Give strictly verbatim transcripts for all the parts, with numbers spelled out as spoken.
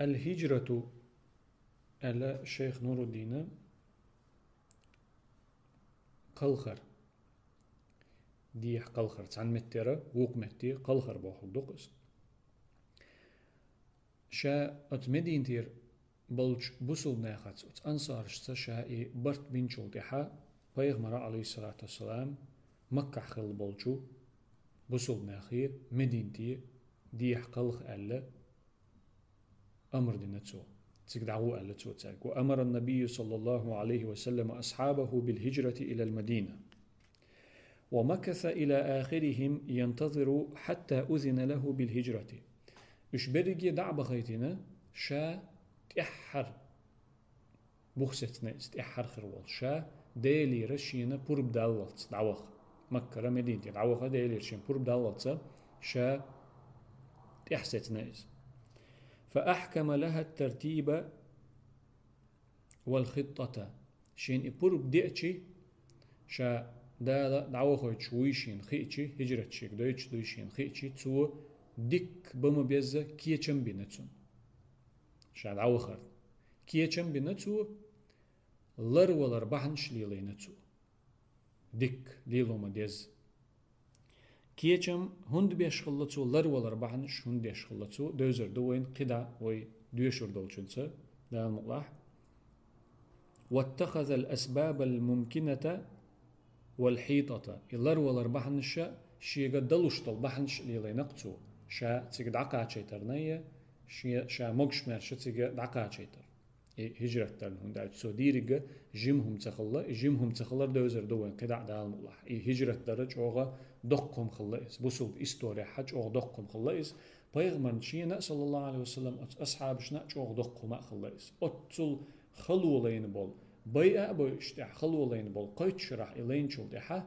Аль-хиджрату, аьлла шайх Нуруддина, кхалхар. Дехьа кхалхар. Цхьан меттера вукху метте кхалхар бохург ду-кх иза. Ша оцу Мединатера болчу бусулба нахаца, оцу ансарашца ша и барт бинчул тӀаьхьа пайхамара, алейхиссалату вассалам, Маккахь хилла болчу бусулба нахе Мединате дехьа кхалха аьлла, амр дина цо. Цига дӀагӀо аьлла цо цаьрга. وأمر النبي صلى الله عليه وسلم أصحابه بالهجرة إلى المدينة. ومكث إلى آخرهم ينتظر حتى أذن له بالهجرة. Уьш берриге дӀа а бахийтина, ша тӀаьххьара бух сецна иза, тӀаьххьара хир волуш. Ша Делера шена пурба даллалц дӀаваха. Маккара Мединате дӀаваха Делера шена пурба даллалц ша тӀаьхьа сецна иза. فأحكم لها الترتيب والخطة. Шена и пурба деачи, ша Дала дӀавахойтуш вуй шена хиъчи, хиджрат шега дойтуш дуй шена хиъчи, цо дикка бан ма-безза кечам бина цунна. Ша дӀавахарна кечам бина цо, ларвалар бахьанаш лелайна цо. Дикка лело ма-дезза. Кечам хӀунда беш хилла цо, ларвалар бахьанаш хӀунда деш хилла цо, девзар ду вайна кхидӀа вай доьшур долчуьнца, Дала мукъалахь. واتخذ الأسباب الممكنة والحيطة. И ларвалар бахьанаш шега далуш долу бахьанаш лелайна-кх цо. Ша цига дӀакхачийтарна я, ше-, ша могуш-маьрша цига дӀакхачийтар. И хиджрат дарна, хӀунда аьлча цо дийриг жима хӀума ца хилла, и жима хӀума ца хилар девзар ду вайн кхидӀа а, Дала мукъалахь. И хиджрат дара чӀогӀа доккха хӀума хилла иза. Бусулба историяхь чӀогӀа доккха хӀума хилла иза. Пайхамарна шена а, саллаллаху Ӏалайхи ва саллам, оцу асхьабашна а чӀогӀа доккха хӀума а хилла иза. Оццул хало лайна болу, байа а бойуш тӀехь хало лайна болу кхойтта шарахь и лайначул тӀаьхьа,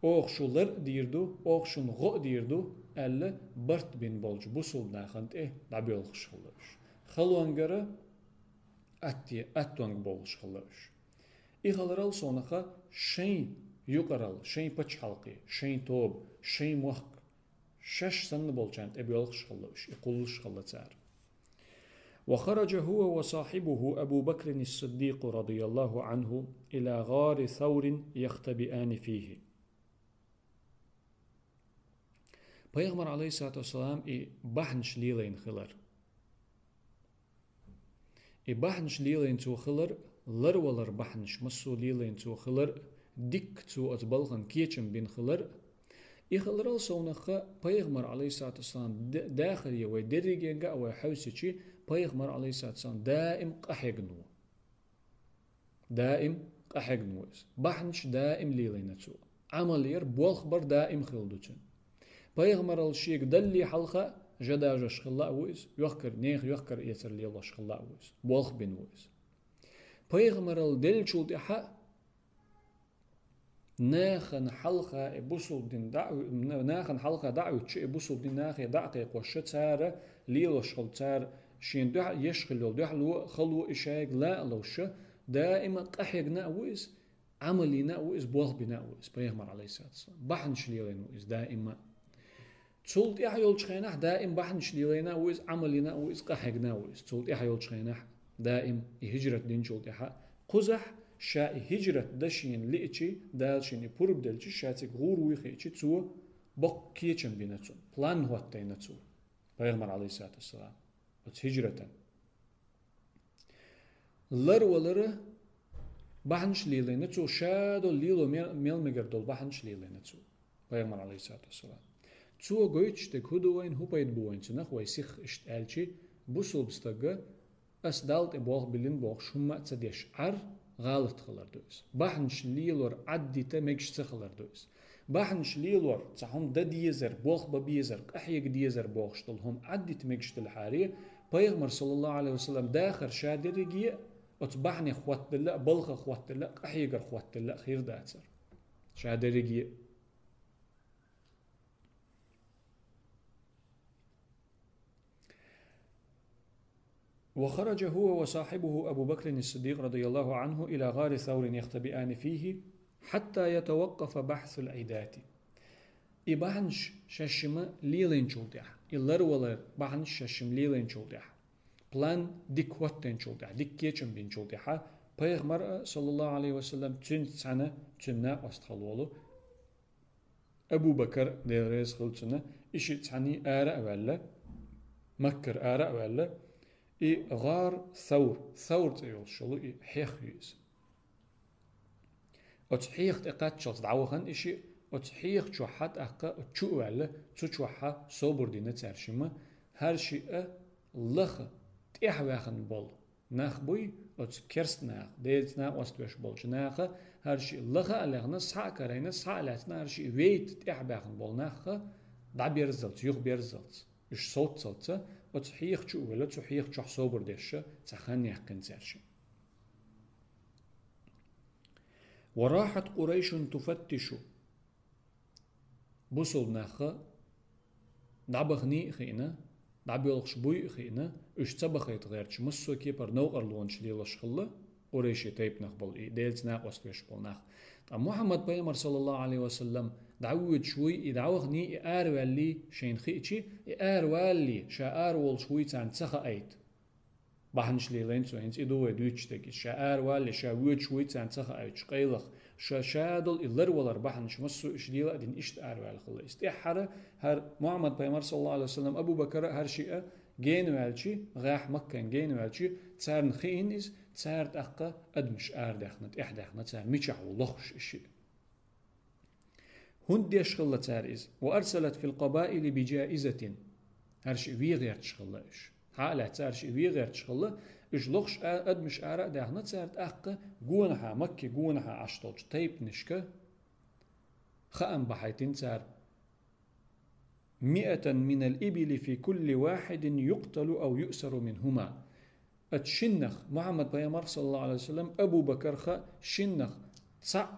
оха шу лар а дийр ду, оха шуна гӀо а дийр ду, аьлла, барт бина болчу бусулба нахана тӀе дӀабоьлхуш хилла уьш. Халонгара атте, аттонга бовлуш хилла уьш. И хиларал совнаха шайн юкъаралла, шайн пачхьалкхе, шайн тоба, шайн мохк, шаьш санна болчарна тӀебоьлхуш хилла уьш, и кхуллуш хилла цара. وخرج هو وصاحبه أبو بكر الصديق رضي الله عنه إلى غار ثور يختبئان فيه. Пайхамар, алейхиссалату вассалам, и бахьанаш лелайна хилар. И бахьанаш лелайна цо хилар, ларвалар бахьанаш массо а лелайна цо хилар, дикка цо оцу балхана кечам бина хилар. И хиларал совнаха пайхамар, алейхиссалату вассалам, д-, дахаре вай дерригенга а вай хьаьвсичи, пайхамар, алейхиссалату вассалам, даим къахьегна ву. Даим къахьегна ву иза. Бахьанаш даим лелайна цо. Ӏамал яр, болх бар даим хилла ду цуьнан. Пайхамарал шега далле хьалха жа дажош хилла а ву иза, йохкар, нехан йохкар-эцар лелош хилла а ву иза. Болх бина ву иза. Пайхамарал деллачул тӀаьхьа нахана хьалха и бусулба дин дӀа а, нахана хьалха дӀа а оьцуш, и бусулба дин нахе дӀа а кхайкхош, цара лелош хилла, цара шена дуьхьа еш хилла йолу дуьхьало а, хало а и шайга лан а ловш, даима къахьегна а ву иза, Ӏамал йина а ву иза, болх бина а ву иза, пайхамар, алейхиссалату вассалам. Бахьанаш лелайна ву иза даима. Цул тӀаьхьа йолчу хенахь даим бахьанаш лелайна а ву иза, Ӏамал йина а ву иза, къахьегна а ву иза. Цул тӀаьхьа йолчу хенахь даим и хиджрат динчул тӀаьхьа кхузахь ша и хиджрат дан шена лиъчи, Дала шена и пурба делчи, ша цига гӀур вуй хиъчи, цо боккха кечам бина цунна, план хӀоттайна цо, пайхамар, алейхиссалату вассалам, оцу хиджратан. Ларвалара бахьанаш лелайна цо, ша долу лело мел-, мел мегар долу бахьанаш лелайна цо, пайхамар, алейхиссалату вассалам. Цо гойтуш дерг хӀун ду вайна, хӀун пайда бу вайна цунах, вай сиха иштта аьлчи, бусулба стага ас Далла тӀе болх биллина бохуш хӀумма а ца деш Ӏар, гӀалат хилар ду иза. Бахьанаш лелор Ӏаддита мегаш ца хилар ду иза. Бахьанаш лелор, цхьа хӀума дан дезар, болх бан безар, къахьега дезар бохуш долу хӀума Ӏаддита мегаш делахьаре, пайхамар, саллаллаху Ӏалайхи ва саллам, дахар ша дерриге а оцу бахьанех хӀоттаделла а, балхах хӀоттаделла а, къахьегарх хӀоттаделла а хир дацар. Ша дерриге а. وخرج هو وصاحبه أبو بكر الصديق رضي الله عنه إلى غار ثور يختبئان فيه حتى يتوقف بحث العداة. И бахьанаш шаьшшимма лелайначул тӀехьа, и ларвалар бахьанаш шаьшшимма лелайначул тӀехьа, план дика хӀоттайначул тӀехьа, дика кечам бинчул тӀехьа, пайхамар а, саллаллаху Ӏалайхи ва саллам, цуьнца цхьаьна цуьнан накъост хила волу Абу Бакар, Дела реза хила цунна, и шиъ цхьаьний ара а ваьлла, Маккара ара а ваьлла, и гӀар Савр, Савр цӀе йолуш йолу и хьех ю иза. Оцу хьеха тӀе кхаччалц дӀавахана и шиъ, оцу хьеха чохьа тӀаккха чу а ваьлла, цу чохьа собар дина цаьршимма, хӀара шиъ а лаха тӀаьхьаваьхна болу нах буй, оцу керста наха, Делаца накъост веш болчу наха, хӀара шиъ лаха а лехна, схьа а карийна, схьа а лаьцна, хӀара шиъ вейта тӀаьхьабаьхна болу нахха дӀаберззалц, юхаберззалц, уьш совццалца, оцу хьеха чу а велла, цу хьеха чохь собар деш цхьа хан яьккхина цаьршимма. «ورأت قريش تفتش». Бусулба нахха дӀабаханий а хиъна, дӀабоьлхуш буй а хиъна, уьш ца бахийта гӀерташ массо а кепара новкъарлонаш лелош хилла, къурайши тайпанах болу и Делаца накъост веш болу нах. Ткъа Мухьаммад пайхамар, саллаллаху Ӏалайхи ва саллам, дӀавоьдуш вуй, и дӀаваханий, и араваьллий шайна хиъчи, и аравалале, ша араволуш вуй царна ца хаийта. Бахьанаш лелийна цо, хӀинца и ду вай дуьйцуш дерг иза. Ша аравалале, ша воьдуш вуй царна ца хаийтуш, къайлаха. Ша, ша долу и ларвалар бахьанаш массо а уьш лела а дина, иштта араваьлла хилла иза. ТӀаьххьара хӀара Мухьаммад пайхамар, саллаллаху Ӏалайхи ва саллам, Абу Бакар а, хӀара шиъ а гена ваьлчи, гӀеххьа Маккан гена ваьлчи, царна хиъна иза, цара тӀаккха адамаш арадаьхна, тӀаьхьадаьхна цара, мичахь ву лохуш и шиъ. ХӀунда деш хилла цара иза? «وأرسلت في القبائل بجائزة». ХӀара шиъ вен гӀерташ хилла уьш. Хьа а лаьцна, хӀара шиъ вен гӀерташ хилла, уьш лохуш а-, адамаш ара а даьхна цара, тӀаккха гонахьа, Макке гонахьа Ӏаш долчу тайпанашка хаам бахьийтина цара: «مائة من الإبل في كل واحد يقتل أو يؤسر منهما». Оцу шиннах, Мухьаммад пайхамарх, саллаллаху Ӏалайхи ва саллам, Абу Бакарх а шиннах цхьаъ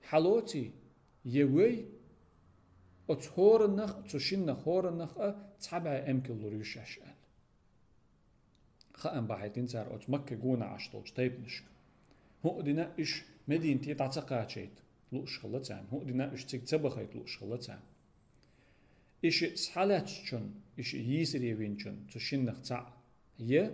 хьалоций, я вой, оцу хӀораннах, цу шиннах хӀораннах а цхьа бӀе эмкал лур ю шаьш аьлла. Хаам бахьийтина цара оцу Макке гонахьа Ӏаш долчу тайпанашка. ХӀуъа дина уьш Мединате дӀа ца кхачийта лууш хилла царна, хӀуъа дина уьш цига ца бахийта лууш хилла царна. И шиъ схьалаьцначунна, и шиъ йийсаре винчунна цу шиннах цхьаъ я,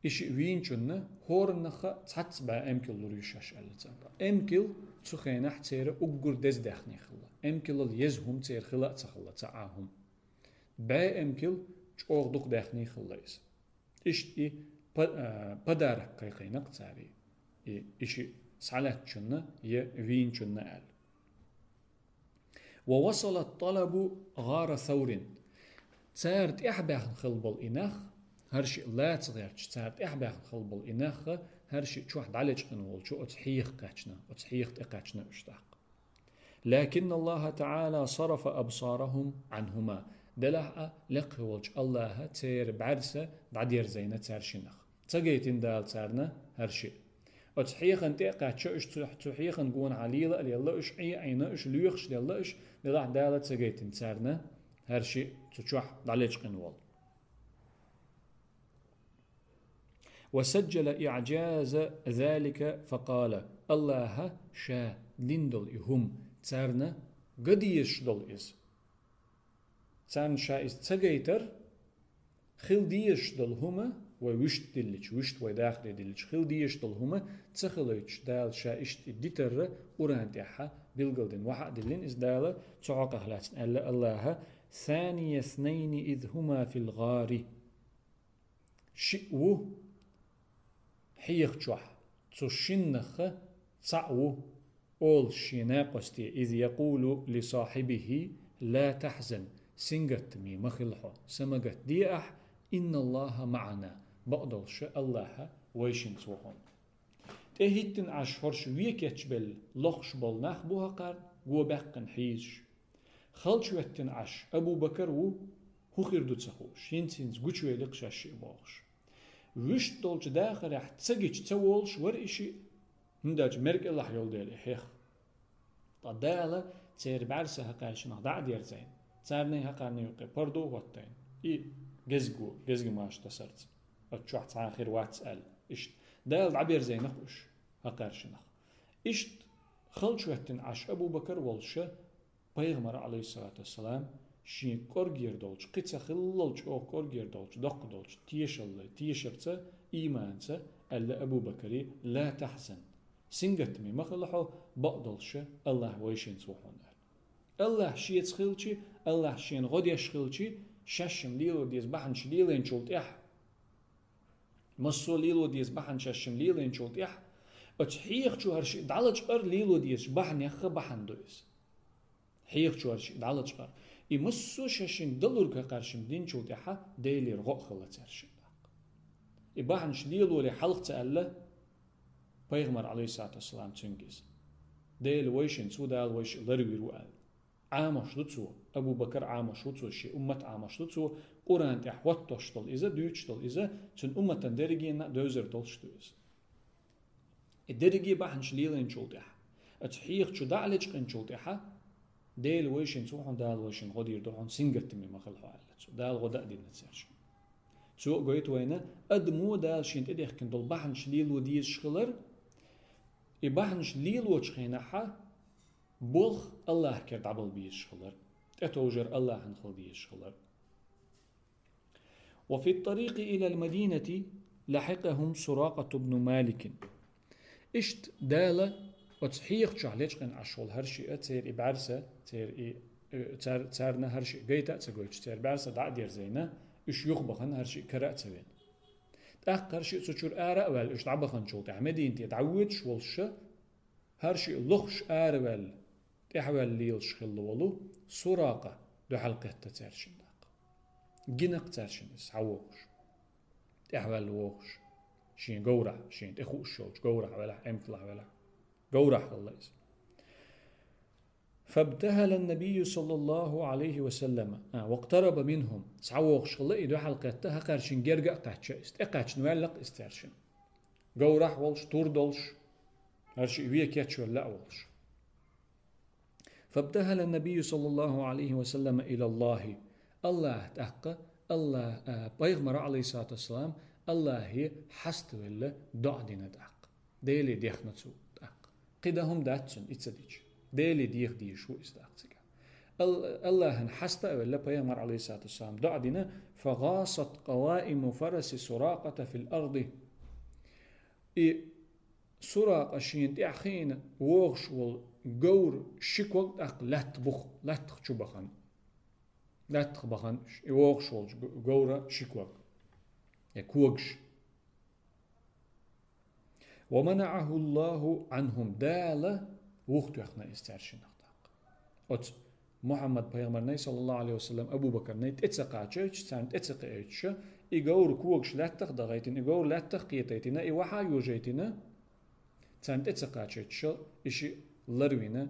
и шиъ вийначунна хӀораннах а цхьацца бӀе эмкал лур ю шаьш аьлла царна. Эмкал цу хенахь церан уггар деза даьхни хилла. Эмкалал еза хӀума церан хила а ца хилла, цхьа а хӀума. БӀе эмкал чӀогӀа дукха даьхни хилла иза. Иштта и па-, а, подарок кхайкхийна-кх цара, и, и шиъ схьалаьцначунна я вийначунна аьлла. «ووصل الطلب غار ثور». Цара тӀаьхьабаьхна хилла болу и нах, хӀара шиъ лаца гӀерташ, цара тӀаьхьабаьхна хилла болу и нах, хӀара шиъ чохь дӀалечкъина волчу оцу хьеха кхаьчна, оцу хьеха тӀе кхаьчна уьш тӀаккха. «لكن الله تعالى صرف أبصارهم عنهما». Делахь а, лекха волчу Аллаха церан бӀаьрса дӀадерзийна цаьршинах. Ца гайтина Дала царна хӀара шиъ. Оцу хьехана тӀе а кхаьчча, уьш цу, цу хьехана гонахьа лела а лелла, уьш Ӏе а Ӏийна, уьш лоьхуш а лелла, уьш, делахь Дала ца гайтина царна хӀара шиъ цу чохь дӀалечкъина волу. «وسجل إعجاز ذلك فقال». Аллаха ша дина долу и хӀума царна ган дезаш долу иза. Царна ша иза ца гайтар, хила дезаш долу хӀума, вай вуьшта диллича, вуьшта вай дахаре диллича, хила дезаш долу хӀума ца хилийтуш, Дала ша иштта и дитарра Къуръан тӀехьа билгалдина, вахьа а диллина иза Дала, цу хьокъехь лаьцна аьлла Аллаха: «ثاني اثنين إذ هما في الغار». Шиъ ву хьеха чохь, цу шиннах цхьаъ ву, олуш шен накъосте: «إذ يقول لصاحبه لا تحزن», сингаттаме ма хила хьо, са ма гатде ахь, «إن الله معنا», бакъдолуш Аллаха вайшинца ву хьуна. ТӀехӀиттина Ӏаш хӀорш вен кечбелла лохуш болу нах бу хӀокхарна го баьккхина хьийзаш. Халчу хӀоьттина Ӏаш Абу Бакар ву, хӀун хир ду ца хууш, хӀинца-хӀинца гучувели-кх шаьш шиъ бохуш. Вуьшта долчу дахарехь ца гича ца волуш вара и шиъ, хӀунда аьлча мер кӀелахь йолу дела и хьех. Ткъа Дала церан бӀаьрса хӀокхаьршинах дӀа а дерзийна, царний хӀокхарний юккъе пардо а хӀоттийна, и гезго, гезгамаш тасарца, оцу чохь цхьа а хир вац аьлла, иштта Дала дӀаберзийна-кх уьш хӀокхаьршинах. Иштта Халча хӀоьттина Ӏаш Абу Бакар волуша, пайхамар, Ӏалайхиссалату вассалам, шен кӀоргера долчу, кхин ца хиллал чӀогӀа кӀоргера долчу, доккха долчу тешалла, тешарца, ийманца, аьлла Абу Бакаре: «Ла тахьзан, сингаттаме ма хила хьо, бакъдолуша, АллахӀ вайшинца ву хьуна», аьлла. АллахӀ шеца хилча, АллахӀ шена гӀо деш хилча, шаьшшимма лело деза бахьанаш лелийначул тӀаьхьа, массо а лело деза бахьанаш шаьшшимма лелийначул тӀаьхьа, оцу хьехачо хӀара шиъ дӀалачкъара лело дезачу бахьанех бахьана ду иза. Хьехачо хӀара шиъ дӀалачкъара. И массо а шаьшшинга далург хӀокхаьршимма динчул тӀаьхьа Делера гӀо а хилла цаьршинна тӀаккха. И бахьанаш лелоре хьалха ца аьлла пайхамар, Ӏалайхиссалату вассалам, цуьнга иза. Дела вайшинца ву, Дала вайша ларвийр ву аьлла. Ӏамош ду цо, Абу Бакар Ӏамош ву цо, шен уммат Ӏамош ду цо, Къуръан тӀехь хӀоттош долу иза, дуьйцуш долу иза, цуьнан умматан дерригенна а девзар долуш ду иза. И дерриге бахьанаш лелийначул тӀаьхьа, оцу хьехачо дӀа а лечкъинчул тӀаьхьа, Дела вайшинца ву хьуна, Дала вайшинна гӀо дийр ду хьуна, сингаттаме ма хила хьо аьлла цо. Дала гӀо дан а дина цаьршинна. Цо а гойту вайна, адамо Дала шена тӀедехкина долу бахьанаш лело дезаш хилар, и бахьанаш лелочу хенахьа болх АллахӀ кара дӀабала безаш хилар, тӀетовжар АллахӀана хила дезаш хилар. وفي الطريق إلى المدينة لحقهم سراقة بن مالك. Иштта Дала оцу хьехачохь лечкъина Ӏаш волу хӀара шиъ, церан и бӀаьрса, церан и, э, цар-, царна хӀара шиъ гайта а ца гойтуш, церан бӀаьрса дӀа а дерзийна, уьш юхабахана, хӀара шиъ кара а ца вина. ТӀаккха хӀара шиъ цу чуьра ара а ваьлла, уьш дӀабаханчул тӀаьхьа Мединате дӀавоьдуш волуша, хӀара шиъ лохуш араваьлла, тӀаьхьаваьлла лелаш хилла волу Суракъа дуьхьал кхетта цаьршинна тӀаккха. Гина-кх цаьршинна иза схьавогӀуш, тӀаьхьаваьлла вогӀуш, шен говрахь, шена тӀе хууш йолчу говрахь велахь, Ӏамкалахь велахь, говрахь хилла иза. فابتهل النبي صلى الله عليه وسلم، а, واقترب منهم. СхьавогӀуш хилла и дуьхьал кхетта, хӀокхаьршинна герга а кхаьчча иза. ТӀекхаьчна ваьлла-кх иза цаьршинна. Говрахь волуш, тур долуш, хӀара шиъ вен кечвелла а волуш. فابتهل النبي صلى الله عليه وسلم إلى الله. АллахӀ тӀаккха, АллахӀ, а, пайхамара, Ӏалайхиссалату вассалам, АллахӀе хьаставелла, доӀа дина тӀаккха. Деле дехна цо тӀаккха. Кхин дан хӀума дац цунна, и ца дича. Деле деха дезаш ву иза тӀаккха цигахь. Ал-, АллахӀана хьаста а велла, пайхамар, Ӏалайхиссалату вассалам, доӀа дина: فغاصت قوائم فرس سراقة في الأرض. И Суракъа шена тӀаьхьа хиъна вогӀуш волу говра ши ког тӀаккха лаьтта бух, лаьттах чу бахана. Лаьттах бахана и вогӀуш волчу г-, говра ши ког. Я когаш. ومنعه الله عنهم. Дала вухатоьхна иза цаьршиннах тӀаккха. Оцу Мухьаммад пайхамарнай, саллаллаху Ӏалайхи ва саллам, Абу Бакарнай тӀе ца кхачийтуш, царна тӀе ца кхиийтуш, и говра когаш лаьттах а дахийтина, и говра лаьттах а кхетийтина, и вахьа а йожийтина, царна тӀе ца кхачийтуш, и шиъ ларвина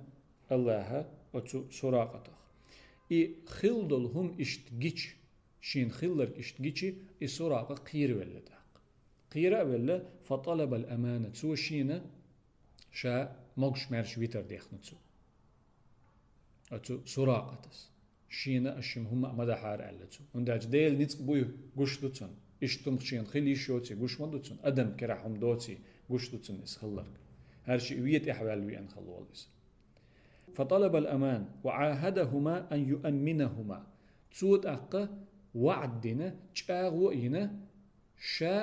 АллахӀа оцу Суракъатах. И хилла долу хӀума иштта гича, шена хилларг иштта гича, и Суракъа кхеравелла тӀаккха. Кхера а велла, فطلب الأمان, цо шена ша могуш-маьрша витар дехна цо. Оцу Суракъатас. Шена аш шимма хӀумма а ма дахьара аьлла цо. ХӀунда аьлча Делан ницкъ буй гуш ду цунна. Иштта хӀума шена хила йиш йоций гуш ма ду цунна. Адам керахь хӀума доций гуш ду цунна иза хилларг. ХӀара шиъ вен тӀаьхьаваьлла веана хилла волу иза. فطلب الأمان وعاهدهما أن يؤمنهما. Цо тӀаккха ваӀд дина, чӀагӀо а йина, ша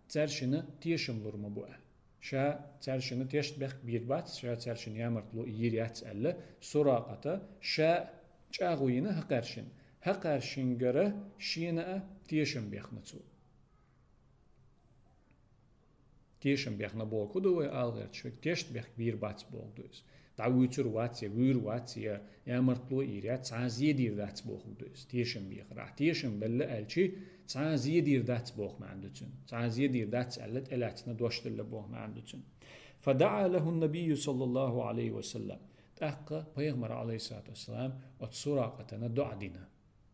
цаьршинна тешам лур ма бу аьлла. Ша цаьршинна тешнабехк бийр бац, ша цаьршинна ямартло йийр яц аьлла, Суракъата ша чӀагӀо йина хӀокхаьршинна. ХӀокхаьршингара шена а тешам бехна цо. Тешам бехна бохург хӀун ду вай ала гӀерташ верг? Тешнабехк бийр бац бохург ду иза. ДӀавуьйцур вац я, вуьйр вац я, ямартло йийр яц, цхьа а зе дийр дац бохург ду иза. Тешам бехарехь. Тешам белла аьлчи, цхьа а зе дийр дац боху маьӀна ду цуьнан. Цхьа а зе дийр дац аьлла, тӀелаьцна дош делла боху маьӀна ду цуьнан. فدعا له النبي صلى الله عليه وسلم. ТӀаккха пайхамара, Ӏалайхиссалату вассалам, оцу Суракъатана доӀа дина.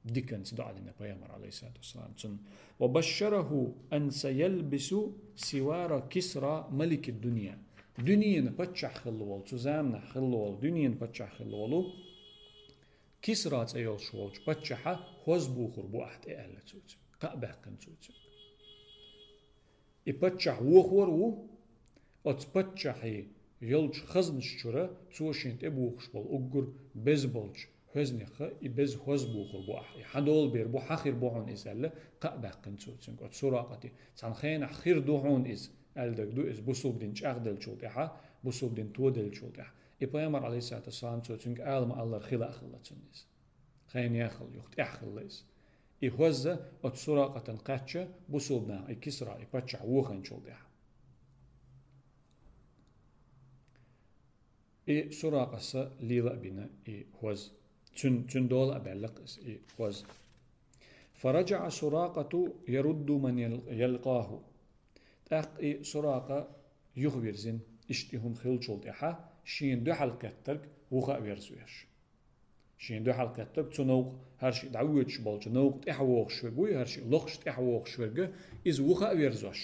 Диканца доӀа дина пайхамара, Ӏалайхиссалату вассалам, цунна. وبشره أن سيلبس سوار كسرى ملك الدنيا. Дуьненан паччахь хилла волу, цу заманахь хилла волу, дуьненан паччахь хилла волу, Кисра цӀе йолуш волчу паччахьа хӀоз бухур бу ахь тӀе аьлла цо цуьнга. Кхаъ баьккхина цо цуьнга. И паччахь вохор а ву, оцу паччахье йолчу хазнаш чуьра цо шен тӀе бухуш болу уггар беза болчу хьоьзнех и беза хьоз бухур бу ахь. И хьан дола бер бу, хьан хир бу хьуна иза аьлла, кхаъ баьккхина цо цуьнга. Оцу Суракъате цхьана хенахь хир ду хьуна иза аьлла дерг ду иза, бусулба дин чӀагӀделлачул тӀаьхьа, бусулба дин тоделлачул тӀаьхьа. И пайхамар, алейхиссалату вассалам, цо цуьнга алама аллара хила а хилла цунна иза. Хенахь хилла, юха тӀаьхьа хилла иза. И хьоз оцу Суракъатана кхаьчча, бусулба наха и Кисра, и паччахь вохийначул тӀаьхьа. И Суракъас лела а бина и хьоз. Цуьн-, цуьнан дола а баьлла-кх иза и хьоз. فرجع سراقة يرد من يل-، يلقاه. ТӀаккха и Суракъа юхавирзина, иштта и хӀума хиллачул тӀаьхьа, шена дуьхьал кхеттарг вуха а верзавеш. Шена дуьхьал кхеттарг цу новкъа, хӀара шиъ дӀавоьдуш болчу новкъа тӀаьхьа вогӀуш верг вуй, хӀара шиъ лохуш тӀаьхьа вогӀуш верг, иза вуха а верзош.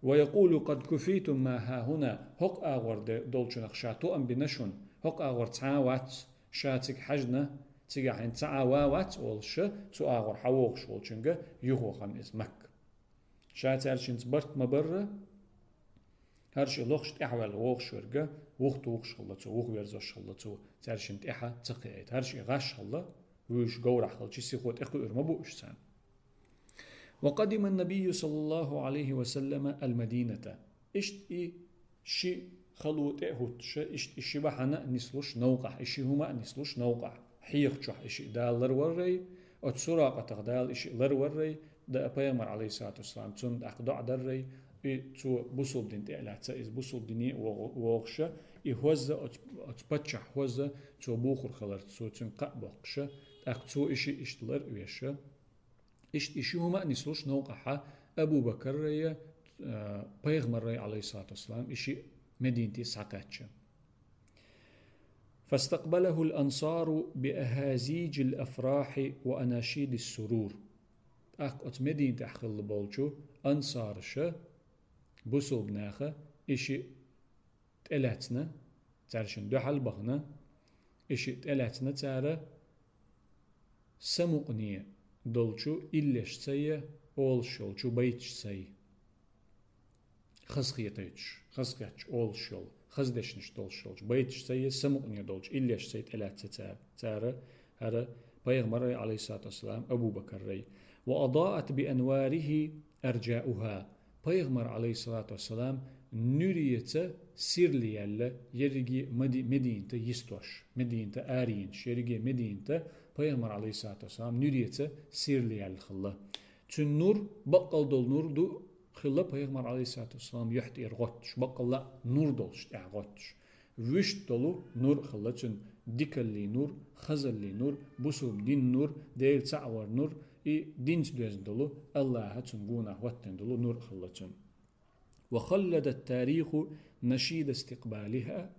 ويقول: قد كفيتم ما هاهنا, хӀокху агӀор де-, долчунах ша тоам бина шуна, хӀокху агӀор цхьа а вац, ша цига хьаьжна, цигахь хӀинца цхьа а ван вац, олуш, цу агӀор хьан вогӀуш волчуьнга юхавахана иза Макка. Ша цаьршинца барт ма-барра, хӀара шиъ лохуш тӀаьхьаваьлла вогӀуш верг, вуха тухуш хилла цо, вуха верзош хилла цо, цаьршинна тӀаьхьа ца кхиийта. ХӀара шиъ гӀаш хилла, вуьйш говрахь хилча, сихо тӀекхуьур ма бу уьш царна. وقدم النبي صلى الله عليه وسلم المدينة. Иштта и ши хало тӀе а хӀуттуш, иштта и ши бахьана а нислуш новкъахь, и ши хӀума а нислуш новкъахь. Хьехачохь и шиъ Дала ларваррай, оцу Суракъатах Дала и шиъ ларваррай, да а пайхамар, алейхиссалату вассалам, цунна тӀаккха доӀа даррай, и цо бусулба дин тӀе а лаьцна, иза бусулба дине а вогӀу-, вогӀуш, и хӀоз оцу, оцу паччахь хӀоз цо бухур хиларца, цо цуьнга кхаъ боккхуш, тӀаккха цо и шиъ иштта лар а веш, иштта и ши хӀума а нислуш новкъахьа Абу Бакаррай, а, пайхамаррай, алейхиссалату вассалам, и шиъ Мединате схьакхаьчча. فاستقبله الأنصار بأهازيج الأفراح وأناشيد السرور. ТӀаккха оцу Мединатехь хилла болчу ансараша, бусулба наха, и шиъ тӀелаьцна, цаьршинна дуьхьал бахана, и шиъ тӀелаьцна цара самукъане долчу иллешцай, олуш йолчу байташцай. Хазахетуьйтуш, хазахетташ олуш йолу, хаза дешнаш долуш йолчу байташцай, самукъане долчу иллешцай тӀелаьцна цара, цара хӀара пайхамаррай, алейхиссалату вассалам, Абу Бакаррай. وأضاءت بأنواره أرجاؤها. Пайхамар, алейхиссалату вассалам, нуьреца сирла яьлла ерриге Мади-, Мединат йистош, Мединат арайинчу ерриге Мединат пайхамар, алейхиссалату вассалам, нуьреца сирла яьлла хилла. Цуьнан нур, баккъал долу нур ду хилла пайхамар, алейхиссалату вассалам, юьхь тӀера гӀоттуш, баккъалла а нур долуш тӀехь гӀоттуш. Вуьшта долу нур а хилла цуьнан, дикаллин нур, хазаллин нур, бусулба дин нур, Дела цхьаъ вар нур, и динца доьзна долу, Аллаха цуьнан гонах хӀоттийна долу нур а хилла цуьнан. وخلد التاريخ نشيد استقبالها.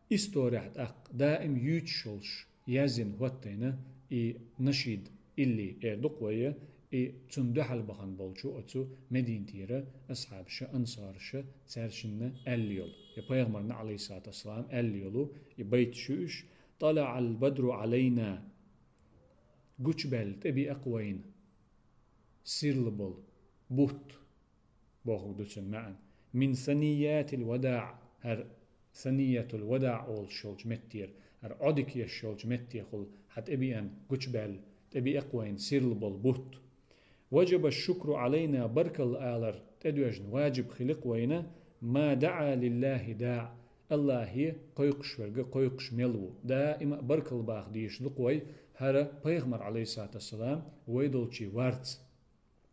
Исторехь тӀаккха даим юьйцуш йолуш яздина хӀоттийна и нашид илли эр ду-кх вай, и цунна дуьхьал бахана болчу оцу Мединатера асхьабаша, ансараша цаьршинна аьлла йолу, я пайхамарна, алейхиссалату вассалам, аьлла йолу и байташ ю уьш: طلع البدر علينا, гучубаьлла тӀебиа-кх вайна сирла болу бутт, бохург ду цуьнан маьӀна. من ثنيات الوداع, хӀара саниятул вадаӀ олуш йолчу меттера, хӀара Ӏодика еш йолчу меттехула хьан тӀебиана гучубаьлла, тӀебиа-кх вайна сирла болу бутт. وجب الشكر علينا, баркалла алар тӀедоьжна ваджиб хили-кх вайна, ما دعا لله داع, Аллахе кхойкхуш верг кхойкхуш мел ву. Даима а баркалла баха дезаш ду-кх вай, хӀара пайхамар, алейхиссалату вассалам, вай долчий варца.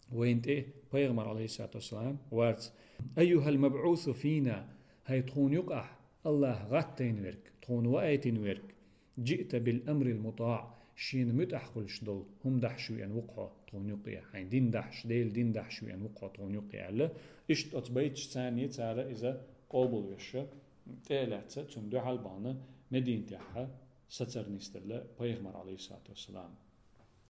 Вайна тӀе пайхамар, алейхиссалату вассалам, варца. أيها المبعوث فينا, хӀай тхуна юкъахь Аллаха гӀаттийна верг, тхуна ваийтина верг, جئت بالأمر المطاع, шена муьтӀахь хуьлуш долу хӀума дахьаш веана ву-кх хьо тхуна юкъе, хьайн дин дахьаш, Делан дин дахьаш веана ву-кх хьо тхуна юкъе аьлла. Иштта оцу байташца цара иза къобалвеш, тӀе а лаьцна, цунна дуьхьал бахана Мединатехь сацар нисделла пайхамар, алейхиссалату вассалам.